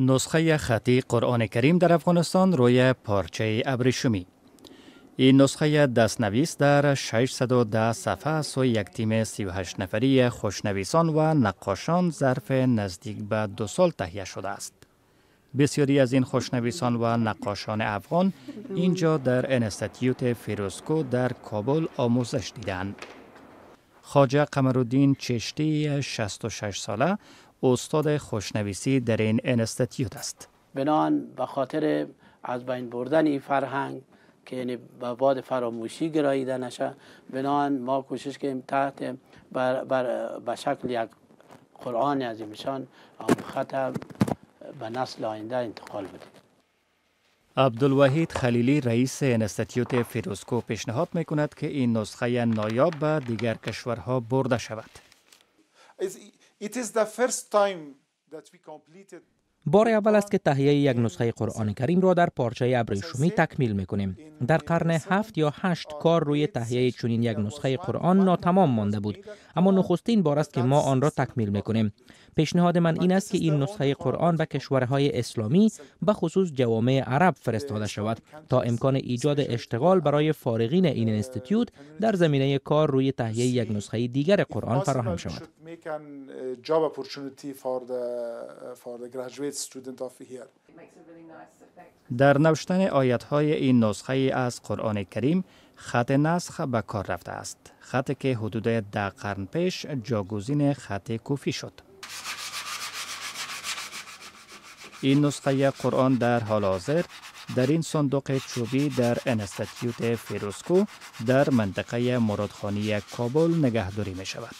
نسخه خطی قرآن کریم در افغانستان روی پارچه ابریشمی. این نسخه دستنویس در 610 صفحه از سوی یک تیم 38 نفری خوشنویسان و نقاشان ظرف نزدیک به 2 سال تهیه شده است. بسیاری از این خوشنویسان و نقاشان افغان اینجا در انستیتیوت فیروزکوه در کابل آموزش دیدند. خواجه قمرالدین چشتی 66 ساله استاد خوشنویسی در این انستیتیوت است. بنان به خاطر از بین بردن این فرهنگ که یعنی به باد فراموشی گراییده نشه، بنان ما کوشش کنیم تحت بر شکل یک قرآن عظیمشان خط به نسل آینده انتقال بدیم. عبدالوحید خلیلی رئیس انستیتیوت فیروزکوه پیشنهاد میکند که این نسخه نایاب به دیگر کشورها برده شود. بار اول است که تهیه یک نسخه قرآن کریم را در پارچه ابریشمی تکمیل میکنیم. در قرن 7 یا 8 کار روی تهیه چنین یک نسخه قرآن ناتمام مانده بود، اما نخستین بار است که ما آن را تکمیل میکنیم. پیشنهاد من این است که این نسخه قرآن به کشورهای اسلامی، به خصوص جوامع عرب فرستاده شود تا امکان ایجاد اشتغال برای فارغین این انستیتیوت در زمینه کار روی تهیه یک نسخه دیگر قرآن فراهم شود. در نوشتن آیت‌های این نسخه از قرآن کریم خط نسخ به کار رفته است، خطی که حدود 10 قرن پیش جاگزین خط کوفی شد. این نسخه قرآن در حال حاضر در این صندوق چوبی در انستیتیوت فیروزکوه در منطقه مرادخانی کابل نگهداری می شود.